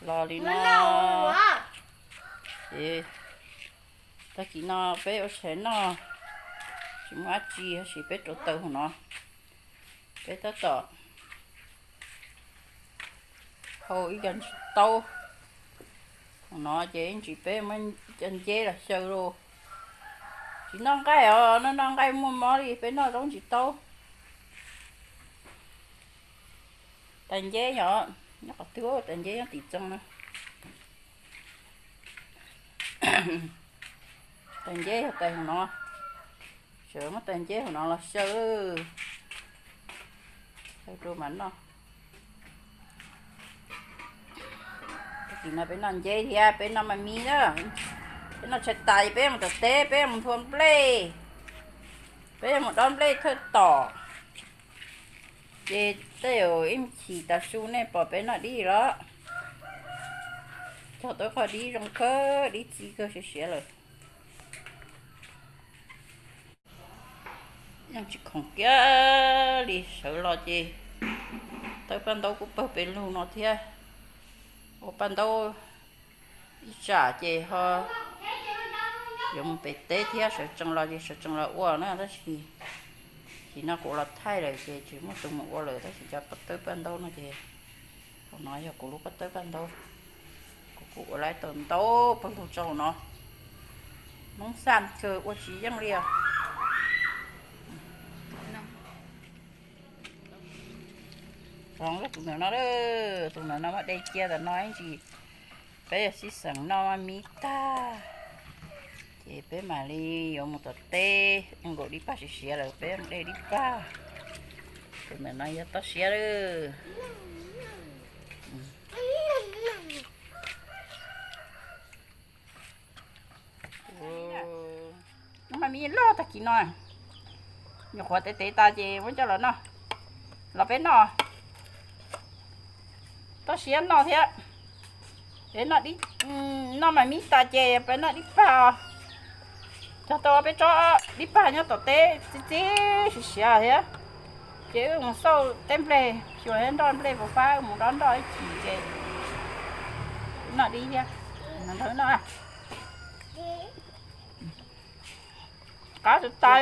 Los li no, ces tag kis no peb ua tshais noj, tsis muaj dab tsi, tab sis peb rauv taws hauv no, peb tab tom hau ib co ntsis taub. Hauv no ces ib ntsis peb muab ib co nceb los xyaw lauj. Tsis noj nqaij os, noj noj nqaij muaj mob li, peb noj zaub ntsis taub. Tais nceb yog nyob qhov twg, tais nceb nyob tim txoog na. Tais nceb yog tais hauv no, sawv muab tais nceb hauv no los xyaw, xyaw rau mas noj. Tag kis no peb noj nceb thiab peb noj mas mis na. Peb noj tshais tas peb mus tom teb, peb mus nthua nplej, peb mus dob nplej thawj tom. Ces tej zaum ib chim tav su nej pom peb noj dib los, cog tau qhov dib zoo kawg, dib txi kawg siav siav lawm. Yeej tsis khoom kiag li, sawv los ces tawb paj ntaub kuj pawg pes lug no thiab. Ua paj ntaub ib tsam ces ho yuav mus pem teb thiab, sawv tsees los ces sawv tsees los ua na, tab sis tim no kuv los thaij lawm ces tsis muaj tus mus ua lawm, tab sis cov pob tawb paj ntaub no ces, hauv no yog kuv lub pob tawb paj ntaub, kuv kuj ua lawm tau ntau pawg lug rau hauv no. Hmoob xaj kawg ua tsis yeej li os. Tus ntawm no, tus ntawm no mas de cia tam no ib ntsis, peb yog sib xeem noj maj mib tag, ces peb mam li yuav mus tom teb, nkaus dib pag siav siav lawm peb de dib pag. Tus ntawm no yog toj siab lawm. Noj maj mib loj tag kis no, nyuam qhuav tev tev tas ces muab coj los noj, los peb noj. Toj siab noj thiab. Peb noj, noj maj mib tas ces peb noj dib pag os. Cog tau peb tsob dib pag nyob tom teb txi txiv siav siav thiab. Ces wb mus xauj teb nplej, xyuas thiab nroj nplej puas fab, wb mus dob nroj ib chim ces noj dib thiab. Nrog noj. Qab tsis tas.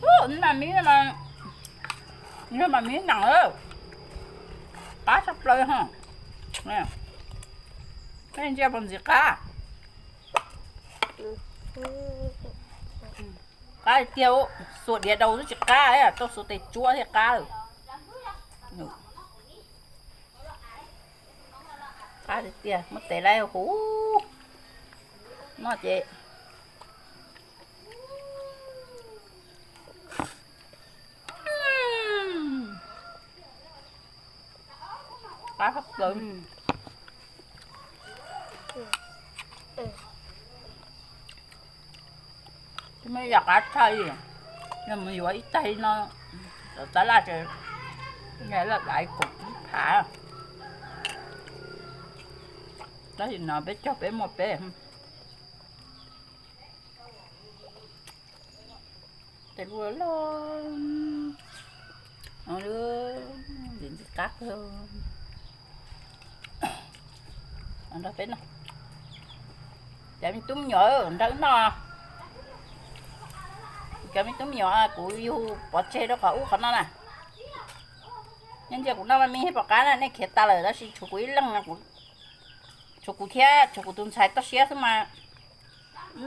Noj maj mib, noj maj mib nees, qab tshaj plaws ho. Ntsia puas ntxim qab. Qab tiag, xuas diav daus xwb tsis qab, tau xuas tes tsuab thiaj qab. Qab tiag tiag, muab tes laib huv no ces qab tshaj plaws. Muaj ib yam qab tshaj li, yog mus yuav ib taig no, tab laj, laj daiv kaum tsib phav. Tab sis no peb cog peb muaj peb. Tes lub loj, ntxim ntxim qab kawg. Nrog peb noj. Cov me tub me nyuam nrog wb noj. Cov me tub me nyuam kuv yug pov tseg rau qhov ub qhov no na. Nej ntsia kuv noj maj mib pom qab na, nej khiav tas lawm tab sis tshuav kuv ib leeg, tshuav kuv thiab tshuav kuv tus ntxhais toj siab xwb mas.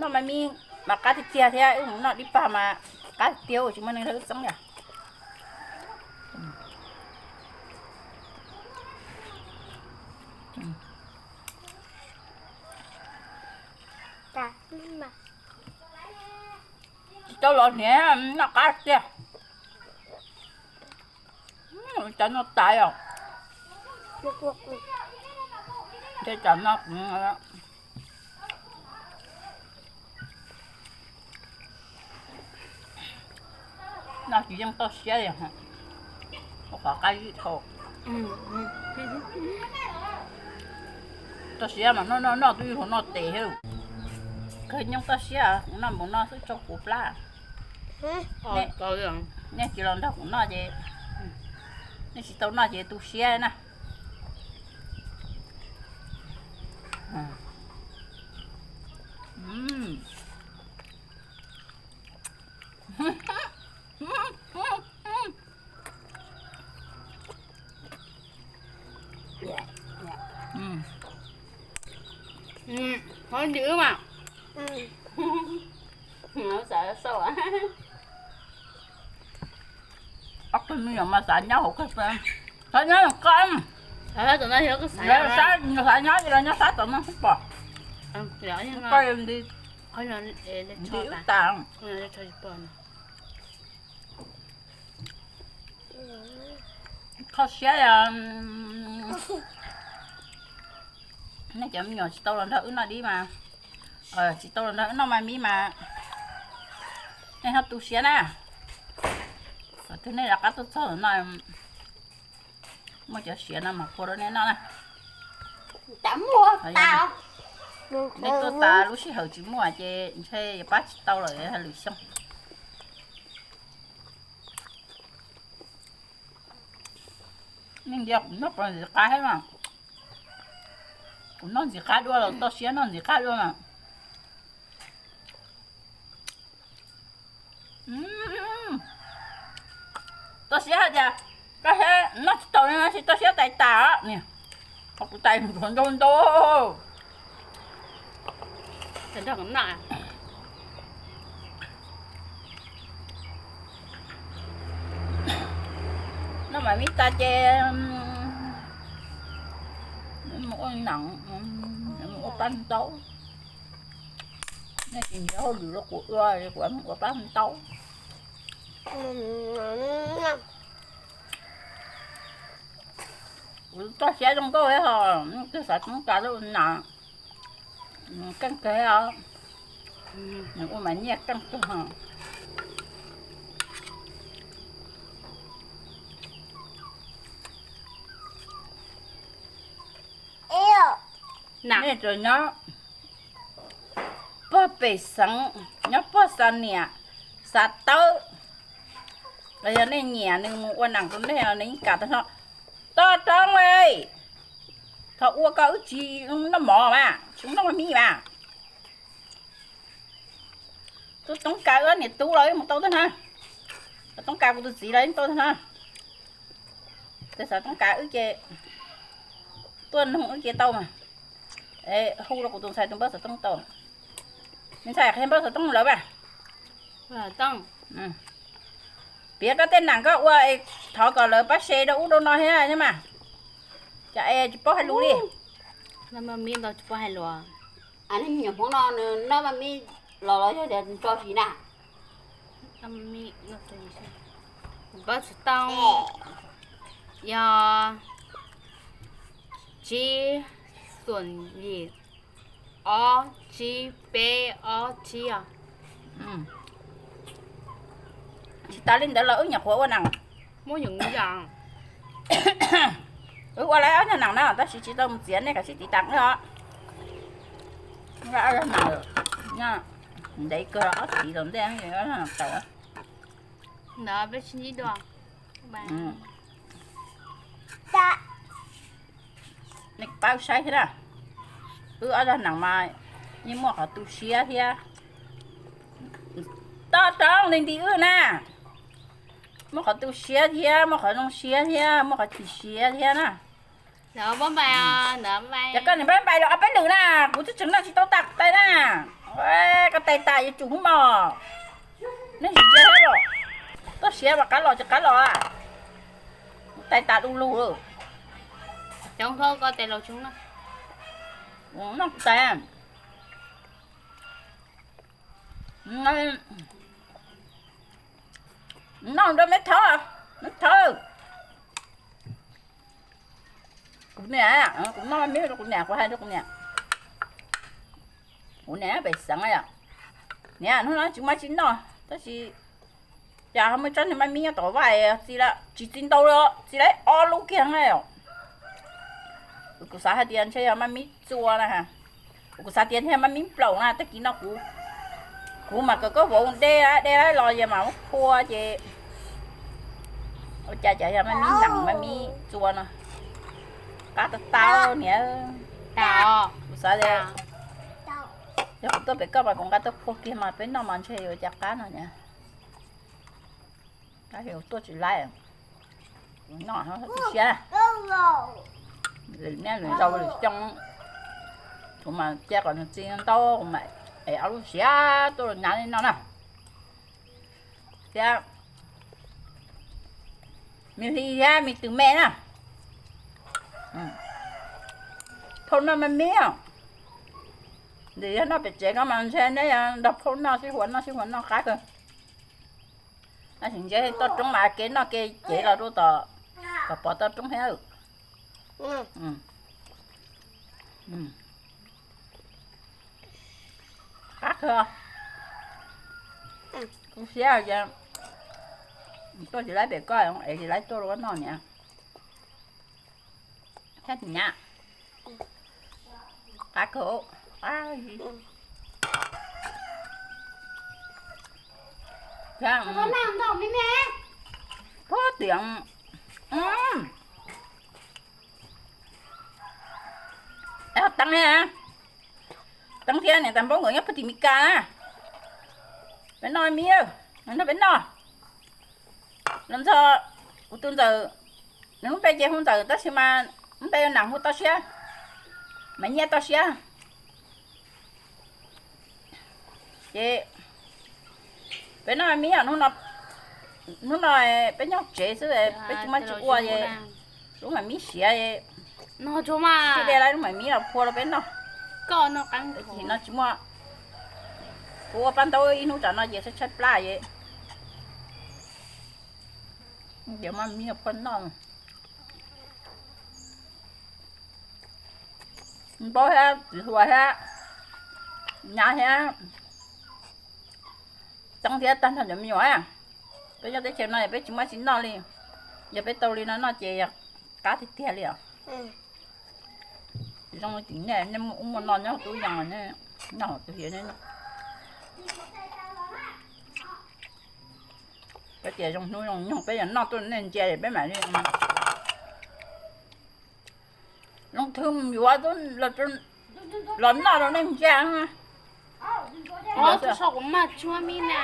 Noj maj mib mas qab tiag tiag thiab, wb mus noj dib pag mas qab tiag, tsis muaj neeg nrog wb txeeb li. Tsis tau los hniav, noj qab tiag. Cov no tas os. Ntshe cov no, no tsis yeej toj siab li, qhov qab zib dhau. Toj siab mas noj noj noj twb yuav luag noj tes thiab. Kawg nyob toj siab, kuv noj npaum no xwb tso kuv plab. Nej tsis los nrog kuv noj ces Nej tsis tau noj ces tu siab na. Hov ntws mas. Xav xauj. Ob tug me nyuam mas xav nyob hauv koj, xav nyob hauv koj. Xav nyob ces los nyob sab tom no xwb pom. Koj nti, nti wb tas. Kho siab, nej cov me nyuam tsis tau los nrog wb noj dib mas, tsis tau los nrog wb noj mas mib mas, nej ho tu siab na. Kom twg nej rov qab tuaj txog no, muaj cov siav no mas phua rau nej noj na. Nej tuaj tas lub sij hawm tsis muaj ces ntshe yuav pab tsis tau lawm lwm xyoo. Nej ntias kuv noj ntxiv qab thiab mas, kuv noj ntxiv qab dua los toj siab noj ntxiv qab dua mas. Toj siab hais tias koj thiab noj tsis tau no tsis toj siab tais tas os. Kuv tais ntau ntau. Noj mas mib tas ces mus ua nees, mus ua plab ntaub. Nej tsis nrhiav hauj lwm los kuv ua, kuv mus ua plab ntaub. Kuv toj siab zoo nkauj thiab ho, twb xav toob kas lub nas keej kawg os. Nws ua mas nyiaj keej kawg ho. Nej tsuas nyob pog pem xeev, nyob pog xa niam, xa tawb, los yog nej nyiam nws mus ua nees rau nej, nws yeej kam tag no. Toj roob, thov ua koj wb tsis noj mov mas tsis noj mov mib mas. Tuaj toob kas wb niam tub los wb mus tau tag na. Toob kas kuv tus txiv los wb tau tag na. Twb xav toob kas wb ces tuaj noog wb ces tau mas. Hu rau kuv tus ntxhais tus npawb xov tooj tau. Me ntxhais qhia npawb xov tooj lawv mas. Piav koj tej nees koj ua, thov kom lawv pab share rau ub rau no thiab mas. Cas es tsis paub hais lus li. Noj mov mib ntau tsis paub hais lus. Nej me nyuam Hmoob no nws noj mov mib los los yog tias tso siv na. Npawb xov tooj yog tsib xoom yim ob tsib peb ob tsib os. Tsis tas li ntawd los wb nyuam qhuav ua nees. Muab nyuam Wb ua lawm ob zag nees na tab sis tsis tau mus txiav, nej kav tsij tiv tas wb os. Ob zag nees, ntev kawg ob txiv tom ntej ob zag nees tau. Nej pab wb saib thiab na. Wb ob zag nees mas yeej muaj qhov tu siab thiab. Toj roob li nti wb na, muaj qhov tu siab thiab, muaj qhov zoo siab thiab, muaj qhov chim siab thiab na. Ces koj niam pab npais los ob peb lwm na, kuv twb tseem noj tsis tau tas kuv tais na. Koj tais tas yuav tsum hub mos. Nej tsis ntsia thiab los, toj siab mas qab los tsis qab los. Kuv tais tas du lug lawm. Noj kuv tais. Noj rau me thawb, me thawb. Kuv niam, kuv noj me rau kuv niam, kuv hais rau kuv niam. Kuv niam pem xeev yom. Niam, hnub no tsis muaj tsis noj tab sis cas ho muaj tsob niag maj mib nyob tom vaj, txi lawm tsis txi ntau li, txi lawm ob lub kiag na. Kuv xav hais tias ntshe yog maj mib txua na. Kuv xav tias ntshe maj mib nplaum na, tag kis no kuv, kuv mas kawm koj vauv de, de los yog mas muab phua ces Ua cas cov yog maj mib nees maj mib txua no qab tau tau niam. Kuv xav tias yog kuv tuaj pem koj mas kuv nqa tuaj phua kiag mas peb noj mas ntshe yuav cas qab no niam. Tuaj tsis laib, kuv noj tu siab. Lwm niaj lwm zaus lwm xyoo, kuv mas cia kom nws txi ntau kuv mam es ob lub siab tuaj los hnav li no na. Thiab me hli thiab me tw me na. Phauj noj maj mib os. Ntawm yog noj pem tsev koj mas ntshe neb yuav nrog phauj noj sib huas noj sib huas noj qab kawg. Tab sis ntshe toj roob mas kev noj kev cev los rau tom, kom pom toj roob thiab. Qab kawg. Kuv siab ces tuaj tsis laib pem koj es tsis laib tuaj rau koj noj niam. Thiab tsis nyab. Qab kawg. Puag tiam teeb thiab, teeb thiab niam tais npaub nkawd nyob puag tim Mes Kas na. Peb noj me, nrog peb noj. Los ntxog kuv tus ntxawm, nws lub npe ces hu ntxawm tab sis mas lub npe yog nam hu toj siab, mas nyiaj toj siab. Ces peb noj me os, hnub no peb nyob tsev xwb, peb tsis muaj tsis ua es lub mam mib siav, tij de lawv lub mam mib los phua rau peb noj. Ces no tsis muaj, kuv ua paj ntaub ib hnub tsam no ces tshaib tshaib plab es cov mam mib los phua noj. Npaub thiab txiv hluas thiab nyab thiab teeb thiab tag nrho cov me nyuam. Peb nyob teb chaws no peb tsis muaj tsis noj li, yog peb tau li no noj ces yog qab tiag tiag li os. Zoo li tim nej, nej muaj ub muaj no nyob tub yees, nej noj tus hiav nej noj. Peb tias zoo hnub zoo nyoog peb yog noj tuaj nej ntsia peb mam li zoo thwv yuav los noj rau nej ntsia. Tus sau kuv maj tsuag mi na.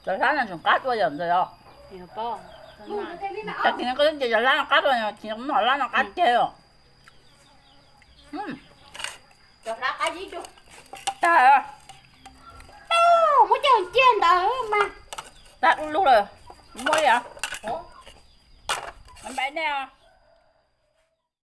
Cov hlab no tseem qab tuaj yom ntxawm os. Tag kis no koj twb nce cov hlab no qab tuaj, tsis noj hlab no qab tiag os. Tag, muab coj cia ntawd mas. Tag lub lug lawm, muab li os. Npais nej.